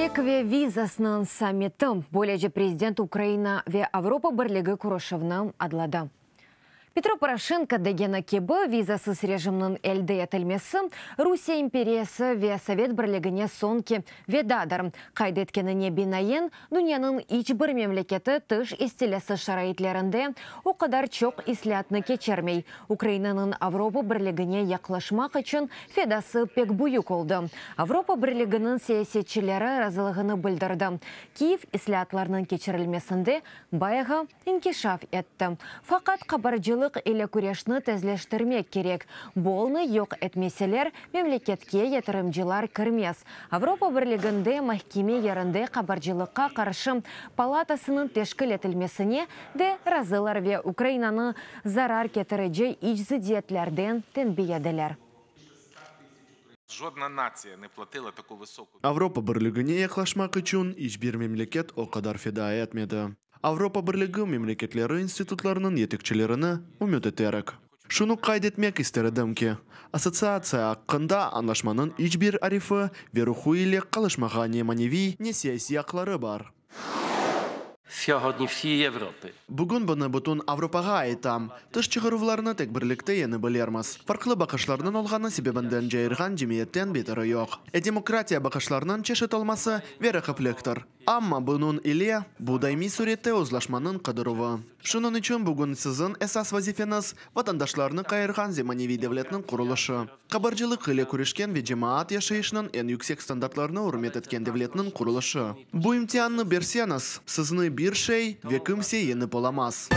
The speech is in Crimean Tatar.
Birlik ve vizasınıñ sammiti, böylece prezident Ukraina ve Avropa Birligi körüşüvni adladı. Petro Poroşenko degeni kibi, vizasız rejimniñ elde etilmesi, Rusiye imperiyası ve Sovet Birligine soñki vedadır. Qayd etkenine binaen, dünyanıñ iç bir memleketi tış istilâsı şaraitlerinde o qadar çoq islâatnı keçirmey. Ukrainanıñ Avropa Birligine yaqlaşmaq içün fedası pek büyük oldı. Avropa Birliginiñ siyasetçileri razılığını bildirdi. Kiyev islâatlarnıñ keçirilmesinde bayağı inkişaf etti. Faqat qabarcılıq ile küreşni tezleştirmek kerek. Bu olnı yoq etmeseler, memleketke yatırımcılar kirmez. Avropa Birliginde mahkeme yerinde qabarcılıqqa qarşı palatasınıñ teşkil etilmesine de razılar ve Ukrainanı zarar ketirici iç zıddiyetlerden tenbiyediler. Жодна нація не платила таку високу Avropa Birligine yaqlaşmaq içün iç bir memleket o qadar feda etmedi. Avropa Birligi memleketleri institutlarınıñ yetekçilerini ümüt eterek. Şunı qayd etmek ister edim ki, assotsiatsiya aqqında añlaşmanıñ iç bir arifi ve ruhu ile qalışmağa ne maneviy, ne siyasiy aqları bar. Сьогодні всієї Європи. Bugün bunı bütün Avropağa aytam. Tış çıqaruvlarnı tek birlikte yeñe bilirmiz. Farqlı baqışlarnıñ olğanı sebebinden cayırğan cemiyetten beteri yoq. E demokratiya baqışlarnıñ çeşit olması ve raqipliktir. Amma bunıñ ile bu daimiy sürette uzlaşmanıñ qıdıruvı. Şunıñ içün bugün siziñ esas vazifeñiz vatandaşlarnı qayırğan zemaneviy devletniñ qurulışı. Qabarcılıq ile küreşken ve cemaat yaşayışınıñ eñ yüksek standartlarını ürmet etken devletniñ qurulışı. Bu imtiannı berseñiz, sizni bir şey ve kimse yeñip olamaz.